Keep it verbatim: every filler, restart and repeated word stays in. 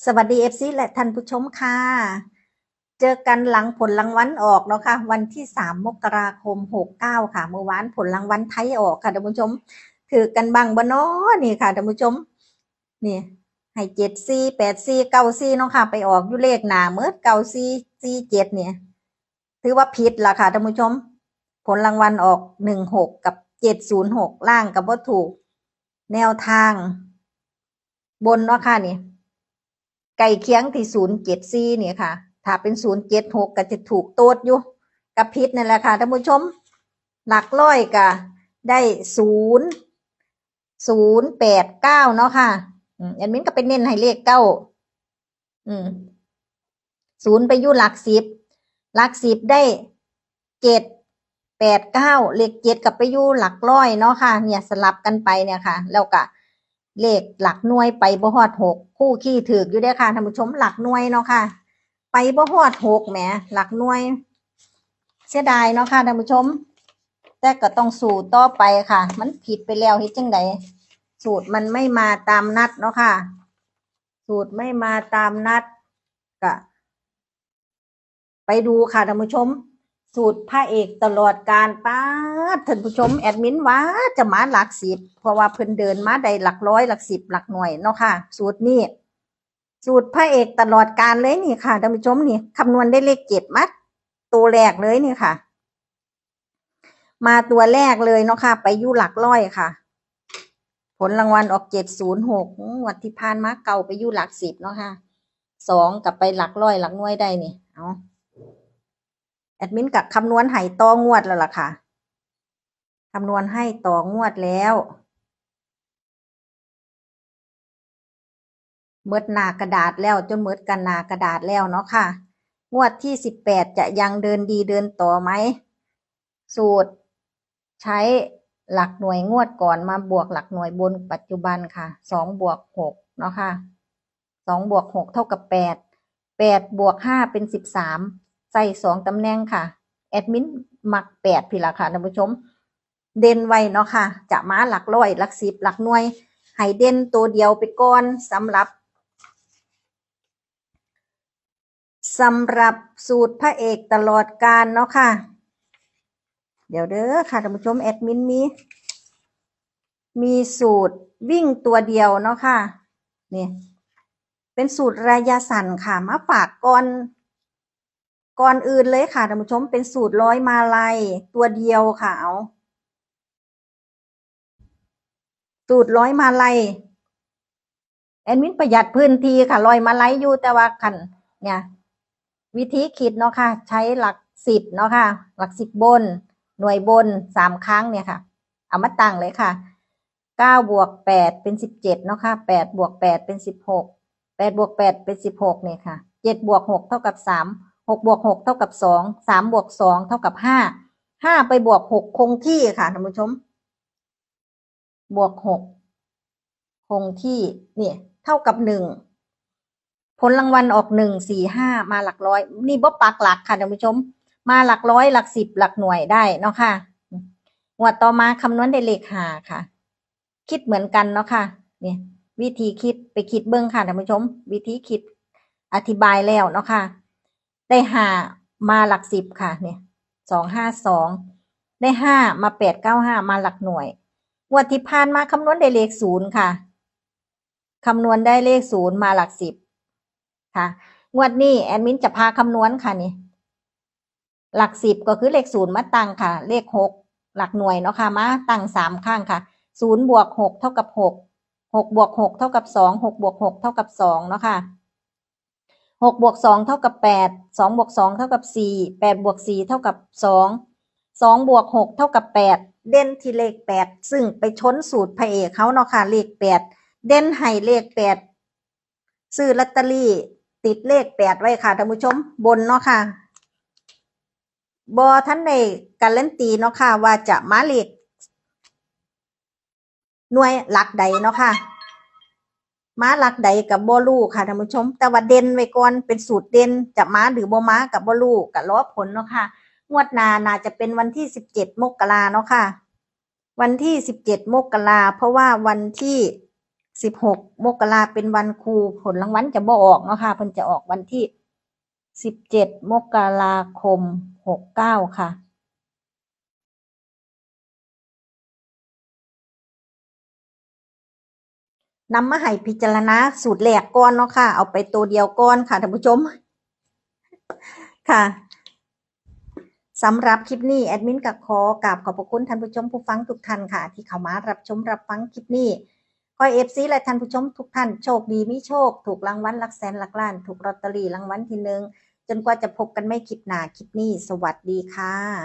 สวัสดี เอฟซี และท่านผู้ชมค่ะ เจอกันหลังผลรางวัลออกเนาะค่ะ วันที่ สาม มกราคม หกเก้า ค่ะ เมื่อวานผลรางวัลไทยออกค่ะท่านผู้ชม ถือกันบ้างบ่น้อนี่ค่ะท่านผู้ชม นี่ ให้ เจ็ดสี่ แปดสี่ เก้าสี่ เนาะค่ะ ไปออกอยู่เลขหน้าเมิด เก้าสี่ สี่เจ็ด เนี่ย ถือว่าผิดละค่ะท่านผู้ชม ผลรางวัลออก หนึ่งหก กับ เจ็ดศูนย์หก ล่างกับบ่ถูก แนวทาง บนเนาะค่ะนี่ ใกล้เคียงที่ ศูนย์เจ็ดสี่ นี่ค่ะ ถ้าเป็น ศูนย์เจ็ดหก ก็จะถูกโต๊ดอยู่ กับผิดนั่นแหละค่ะท่านผู้ชม หลักร้อยก็ได้ ศูนย์ ศูนย์แปดเก้า เนาะค่ะ อืม แอดมินก็ไปเน้นให้เลขเก้า อืม ศูนย์ไปอยู่หลักสิบ หลักสิบได้ เจ็ดแปดเก้า เลขเจ็ดก็ไปอยู่หลักร้อยเนาะค่ะ เนี่ยสลับกันไปเนี่ยค่ะ แล้วก็เลขหลักหน่วยไปบ่ฮอดหก คู่ขี้ถืกอยู่เด้อค่ะท่านผู้ชม หลักหน่วยเนาะค่ะ ไปบ่ฮอดหกแหม หลักหน่วย เสียดายเนาะค่ะท่านผู้ชม แต่ก็ต้องสู้ต่อไปค่ะ มันผิดไปแล้วเฮ็ดจั่งใด สูตรมันไม่มาตามนัดเนาะค่ะ สูตรไม่มาตามนัด ก็ ไปดูค่ะท่านผู้ชม สูตรพระเอกตลอดกาล ป๊าด ท่านผู้ชม แอดมินว่าจะมาหลักสิบ เพราะว่าเพิ่นเดินมาได้หลักร้อย หลักสิบ หลักหน่วยเนาะค่ะ สูตรนี้ สูตรพระเอกตลอดกาลเลยนี่ค่ะท่านผู้ชม นี่คำนวณได้เลขเจ็ดมาตัวแรกเลยนี่ค่ะ มาตัวแรกเลยเนาะค่ะ ไปอยู่หลักร้อยค่ะ ผลรางวัลออก เจ็ดศูนย์หก งวดที่ผ่านมาเก้าไปอยู่หลักสิบเนาะค่ะ สองกลับไปหลักร้อยหลักหน่วยได้นี่ เอา แอดมินก็คำนวณให้ต่องวดแล้วล่ะค่ะ คำนวณให้ต่องวดแล้ว เมิดหน้ากระดาษแล้ว จนเมิดกันหน้ากระดาษแล้วเนาะค่ะ งวดที่ สิบแปด จะยังเดินดีเดินต่อไหม สูตรใช้หลักหน่วยงวดก่อนมาบวกหลักหน่วยบนปัจจุบันค่ะ สองบวกหก เนาะค่ะ สองบวกหกเท่ากับแปด แปดบวกห้าเป็น สิบสาม ใส่สองตำแหน่งค่ะ แอดมินมักแปดพี้ละค่ะท่านผู้ชม เด่นไว้เนาะค่ะ จะมาหลักร้อย หลักสิบ หลักหน่วย ให้เด่นตัวเดียวไปก่อน สำหรับ สำหรับสูตรพระเอกตลอดกาลเนาะค่ะ เดี๋ยวเด้อค่ะท่านผู้ชม แอดมินมี มีสูตรวิ่งตัวเดียวเนาะค่ะ นี่ เป็นสูตรระยะสั้นค่ะ มาฝากก่อน ก่อนอื่นเลยค่ะท่านผู้ชม เป็นสูตรร้อยมาลัยตัวเดียวค่ะ เอา สูตรร้อยมาลัย แอดมินประหยัดพื้นที่ค่ะ ร้อยมาลัยอยู่ แต่ว่าคัน เนี่ย วิธีคิดเนาะค่ะ ใช้หลักสิบเนาะค่ะ หลักสิบบน หน่วยบน สาม ครั้งเนี่ยค่ะ เอามาตั้งเลยค่ะ เก้าบวกแปดเป็น สิบเจ็ด เนาะค่ะ แปดบวกแปดเป็น สิบหก แปดบวกแปดเป็น สิบหก เนี่ยค่ะ เจ็ดบวกหกเท่ากับ สาม หกบวกหกเท่ากับ สอง สามบวกสองเท่ากับ ห้า ห้าไปบวกหกคงที่ค่ะท่านผู้ชม บวกหกคงที่ เนี่ย เท่ากับ หนึ่ง ผลรางวัลออก หนึ่งสี่ห้า มาหลักร้อย นี่บ่ปักหลักค่ะท่านผู้ชม มาหลักร้อย หลักสิบ หลักหน่วยได้เนาะค่ะ งวดต่อมาคำนวณได้เลขห้าค่ะ คิดเหมือนกันเนาะค่ะ เนี่ย วิธีคิดไปคิดเบิ่งค่ะท่านผู้ชม วิธีคิดอธิบายแล้วเนาะค่ะ ได้ห้ามาหลักสิบค่ะ เนี่ย สองห้าสอง ได้ห้ามา แปดเก้าห้า มาหลักหน่วย งวดที่ผ่านมาคำนวณได้เลขศูนย์ค่ะ คำนวณได้เลขศูนย์มาหลักสิบค่ะ งวดนี้แอดมินจะพาคำนวณค่ะนี่ หลักสิบก็คือเลขศูนย์มาตั้งค่ะ เลขหกหลักหน่วยเนาะค่ะ มาตั้งสามครั้งค่ะ ศูนย์บวกหกเท่ากับ หก หกบวกหกเท่ากับ สอง หกบวกหกเท่ากับ สอง เนาะค่ะ หกบวกสองเท่ากับ แปด สองบวกสองเท่ากับ สี่ แปดบวกสี่เท่ากับ สอง สองบวกหกเท่ากับ แปด เด่นที่เลข แปด ซึ่งไปชนสูตรพระเอกเขาเนาะค่ะ เลข แปด เด่นให้เลข แปด ซื้อลอตเตอรี่ติดเลข แปด ไว้ค่ะท่านผู้ชม บนเนาะค่ะ บ่ทันได้การันตีเนาะค่ะ ว่าจะมาเลขหน่วยหลักใดเนาะค่ะ มาหลักใดก็บ่รู้ค่ะท่านผู้ชม แต่ว่าเด่นไว้ก่อน เป็นสูตรเด่น จะมาหรือบ่มาก็บ่รู้ ก็รอผลเนาะค่ะ งวดหน้าน่าจะเป็นวันที่ สิบเจ็ด มกราเนาะค่ะ วันที่ สิบเจ็ด มกรา เพราะว่าวันที่ สิบหก มกราเป็นวันครู ผลรางวัลจะบ่ออกเนาะค่ะ เพิ่นจะออกวันที่ สิบเจ็ด มกราคม หกเก้า ค่ะ นำมาให้พิจารณาสูตรแรกก่อนเนาะค่ะ เอาไปตัวเดียวก่อนค่ะท่านผู้ชม ค่ะ สำหรับคลิปนี้แอดมินก็ขอกราบขอบพระคุณท่านผู้ชมผู้ฟังทุกท่านค่ะ ที่เข้ามารับชมรับฟังคลิปนี้ ขอให้ เอฟซี และท่านผู้ชมทุกท่านโชคดีมีโชค ถูกรางวัลหลักแสนหลักล้าน ถูกลอตเตอรี่รางวัลที่หนึ่ง จนกว่าจะพบกันใหม่คลิปหน้า คลิปนี้ สวัสดีค่ะ